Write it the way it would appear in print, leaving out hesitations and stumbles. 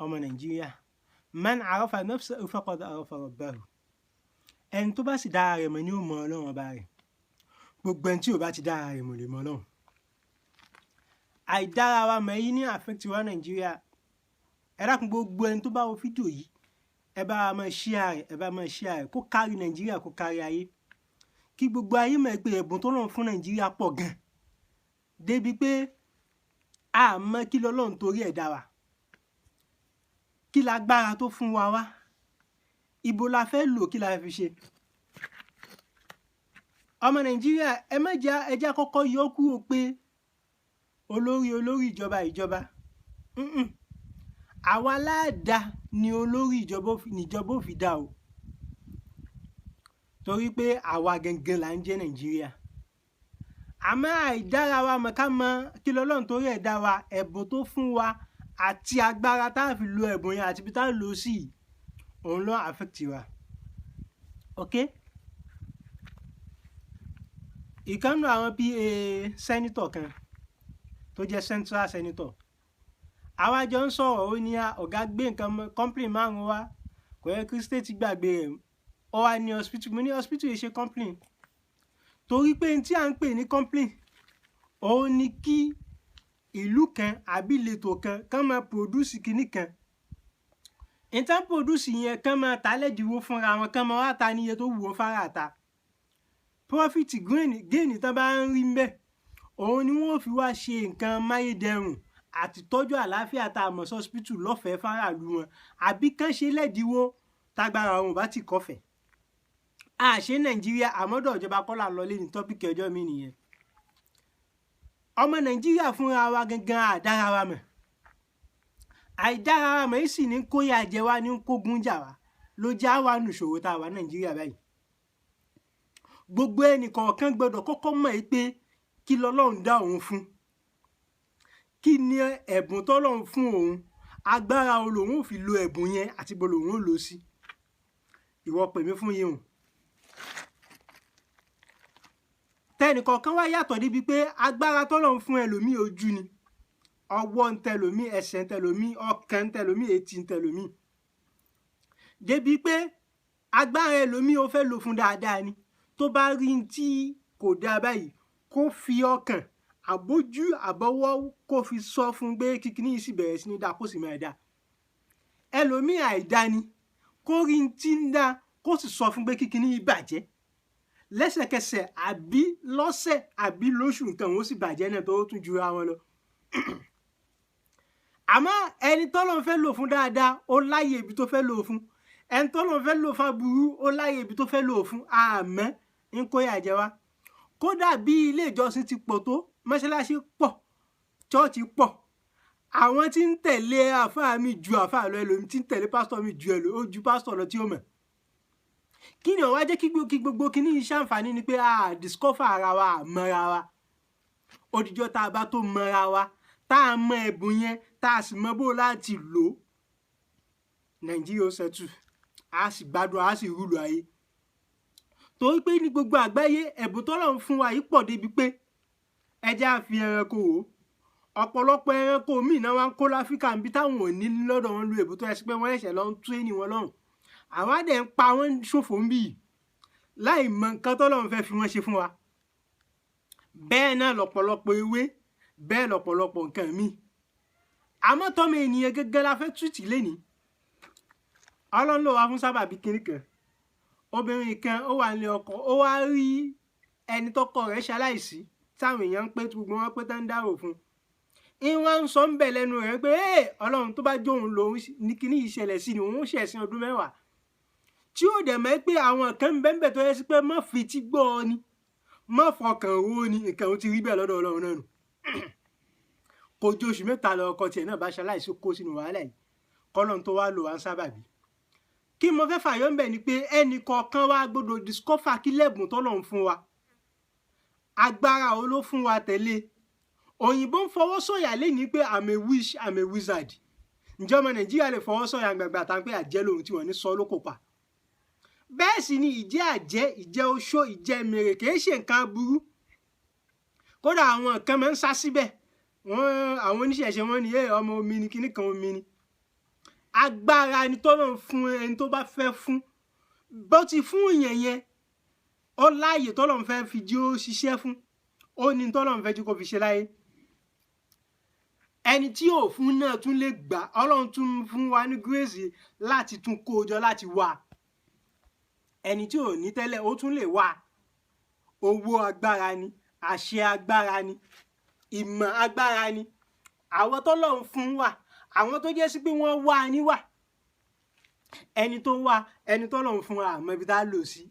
Ọmọ Nàìjíríà, man arafa nafsahu faqad arafa rabbahu. Ẹni tó bá sì dára rẹ̀ mọ̀ ni ó mọ Ọlọ́run ọba rẹ̀. Gbogbo ẹni tí ò bá ti dára rẹ̀ mọ̀ lè mọ Ọlọ́run. Àìdára wa mọ̀ yìí ní affect wa Nàìjíríà. Ẹ dákun, gbogbo ẹni tó bá wo fídíò yìí, ẹ bá wa máa share rẹ̀, ẹ bá máa share rẹ̀ kó kárí Nàìjíríà, kó kárí ayé, kí gbogbo ayé mọ̀ pé ẹ̀bùn tó lọ́run fún Nàìjíríà pọ̀ gan débi pé a mọ̀ kí lọ́lọ́run torí ẹ̀ dá wa, kí lágbára tó fún wa wá, ibo la fẹ́ lò, kí la fẹ́ fi ṣe. Ọmọ Nàìjíríà, ẹ má jẹ́ ẹ jẹ́ kọ́kọ́ yọ kúrò pé olórí olórí ìjọba ìjọba. Àwa láàdá ni olórí ìjọba níjọba ò fi dá o, torí pé àwa gangan là ń jẹ́ Nàìjíríà. Àmọ́ àìdára wa mọ̀, ká mọ̀ kí lọ́lọ́run torí ẹ̀ dá wa, ẹ̀bùn tó fún wa àti agbára tá a fi lo ẹ̀bùn yẹn àti ibi tá a lò ó sí, òun ló affect wa. Ok, ìkànnì àwọn PA senator kan tó jẹ́ central senator, àwa jọ ń sọ̀rọ̀, ó ní ọ̀gá gbé nǹkan company márùn-ún wá, kò yẹ kí state gbàgbé rẹ̀. Ó wá ní hospital. Mo ní hospital yìí ṣe company, torí pé tí à ń pè ní company, òun ni kí ìlú kan àbí ìletò kan kán máa produce kinní kan, ìtàn produce yẹn, kán máa ta lẹ́dínwó fúnra wọn, kán máa wá ta níye tó wù wọ́n fara ta. Profit, gain tán bá ń rí mbẹ́, òun ni wọ́n fi wá ṣe nǹkan máyédẹrùn àti tọ́jú àlàáfíà tá a mọ̀ sí hospital lọ́fẹ̀ẹ́ fáráàlú wọn, àbí kán ṣe lẹ́dínwó tágbára wọn ò bá ti kọ́fẹ̀ẹ́. Àṣé Nàìjíríà àmọ́dọ̀ ìjọba kọ́là lọ lé ní topic ọjọ́ mi nìyẹn. Ọmọ Nàìjíríà fúnra wa gangan àdára wa mọ̀. Àìdára wa mọ̀ yìí sì ní kóyà jẹ wá, ní kógun jà wá, ló já wa nù ṣòro tá a wà Nàìjíríà báyìí. Gbogbo ẹnì kọ̀ọ̀kan gbọ́dọ̀ kọ́kọ́ mọ̀ yìí pé kí lọ́lọ́run dá òun fún, kí ni ẹ̀bùn tọ́lọ́run fún òun, agbára wo lòun ò fi lo ẹ̀bùn yẹn àti bó lòun ò lò sí. Ìwọ pè mí fún yìí hùn. Tẹnìkọ̀ọ̀kan wá yàtọ̀ níbi pé agbára tọ́lọ́run fún ẹlòmíì ojú ni, ọwọ́ ń tẹlòmíì, ẹsẹ̀ ń tẹlòmíì, ọkàn ń tẹlòmíì, etí ń tẹlòmíì, débi pé agbára ẹlòmíì ó fẹ́ lò fún dáadáa ni. Tó bá rí tí kò dáa báyìí, kó fi ọkàn àbójú àbọ̀wọ́ kó fi sọ fún pé kíkiní yìí sì bẹ̀rẹ̀ sí ní dáa, kó sì máa dáa. Ẹlòmíì àìdá ni, kó rí tí ń dáa, kó sì sọ fún pé kíkiní yìí bàjẹ́ lẹ́sẹ̀kẹsẹ̀, àbí lọ́sẹ̀, àbí lóṣù, nǹkan òun sì bàjẹ́ náà tó tún jura wọn lọ. Àmọ́ ẹni tọ́lọ́run fẹ́ lò fún dáadáa, ó láyè ibi tó fẹ́ lò fún. Ẹni tọ́lọ́run fẹ́ lò fún aburú, ó láyè ibi tó fẹ́ lò fún. Àmọ́ ń kó yà jẹ wá. Kódà bí ilé ìjọsìn ti pọ̀ tó, mọ́ṣáláṣí pọ̀, chọ́ọ̀chì pọ̀, àwọn tí ń tẹ̀lé àfáà mi ju àfáà lọ, ẹlòmí tí ń tẹ̀lé pásítọ̀ mi ju ẹlò ó ju pásítọ̀ lọ tí ó mọ̀. Kí ni ó wá jẹ́ kí gbogbo kíní yìí ṣàǹfààní ni pé a discover ara wa, mọ́ra wa. Òdìjọ́ tá a bá tó mọ́ra wa, tá a mọ ẹ̀bùn yẹn, tá a sì mọ bó láti lò ó, Nàìjíríà ó settle, a sì gbádùn, a sì rúlu ayé. Torí pé ní gbogbo àgbáyé, ẹ̀bùn tọ́lọ́run fún wa yìí pọ̀ débi pé ẹ jẹ́ á fi ẹranko wò ó. Ọ̀pọ̀lọpọ̀ ẹranko míì náà wá ń kó láfíríkà níbi táwọn ò ní lọ́dọ̀ wọn lu èbú tó yẹ sí pé wọ́n ẹ̀ṣẹ̀ lọ ń train wọn lọ́hùn. Àwọn á dẹ̀ ń pa wọ́n ṣòfò ń bì yìí láì mọ nǹkan tọ́lọ́run fẹ́ fi wọ́n ṣe fún wa. Bẹ́ẹ̀ náà lọ̀pọ̀lọpọ̀ ewé, bẹ́ẹ̀ lọ̀pọ̀lọpọ̀ nǹkan míì. Àmọ́ tọ́mọ ènìyàn gẹ́gẹ́ la fẹ́ túùtì lénìí. Ọlọ́run ló wá fún sábàbí kinní kan. Obìnrin kan ó wà nílé ọkọ, ó wá rí ẹni tọ́kọ rẹ̀ ṣaláìsí táwọn èèyàn ń pé, gbogbo wọn pé tán ń dárò fún un. Ìwọ́n ń sọ ń bẹ̀ lẹ́nu rẹ̀ pé Ọlọ́run, tó bá jóun lòun ní kíní yìí ṣẹlẹ̀ sí ni, òun ó ṣẹ̀sìn ọdún 10 tí ó dẹ̀ mọ̀ pé àwọn kan ń bẹ́ẹ̀ bẹ́ẹ̀ tó yẹ sí pé má fi etí gbọ́ ọ ni, má fọkàn ro ni, nǹkan ó ti rí bẹ́ẹ̀ lọ́dọ̀ Ọlọ́run náà nù. Kò ju oṣù 3 lọ, ọkọ tiẹ̀ náà bá ṣaláìsí, kó sínú wàhálà yìí, kọ́lọ́n tó wá lò wá ń sábàbí. Kí mo fẹ́ fàyọ́ ń bẹ̀ ni pé ẹnì kọ̀ọ̀kan wa gbọ́dọ̀ discover kí lẹ́bùn tọ́lọ́run fún wa, agbára wo ló fún wa tẹ̀lé. Òyìnbó ń fọwọ́ sọ̀yà lẹ́ni pé I'm a witch, I'm a wizard. Ǹjẹ́ ọmọ Nàìjíríà lè fọwọ́ sọ̀yà gbàgbà tá pé àjẹ́ lòun tí wọ́n ní sọ ló kò pa? Bẹ́ẹ̀ sì ni ìjẹ́ àjẹ́, ìjẹ́ oṣó, ìjẹ́ mèrè kìí ṣe nǹkan aburú. Kódà àwọn kan máa ń sá síbẹ̀, wọ́n àwọn oníṣẹ̀ṣe wọn ní ọmọ omi ni, kíní kan omi ni. Agbára ni tọ́lọ́run fún ẹni tó bá fẹ́ fún. Bó ti fún yẹn yẹn, ó láàyè tọ́lọ́run fẹ́ fi jí ó ṣiṣẹ́ fún, ó ní tọ́lọ́run fẹ́ jí kó fi ṣe láyé. Ẹni tí ò fún náà tún lè gbà. Ọlọ́run tún fún wa ní grace láti tún kó jọ láti wá. Ẹni tí ò ní tẹ́lẹ̀, ó tún lè wá. Owó agbára ni, àṣẹ agbára ni, ìmọ̀ agbára ni. Àwọn tọ́lọ́run fún wa, àwọn tó jẹ́ sí pé wọ́n wá níwà, ẹni tó wá, ẹni tọ́lọ́run fún wa, àmọ́ ibi tá a lò sí.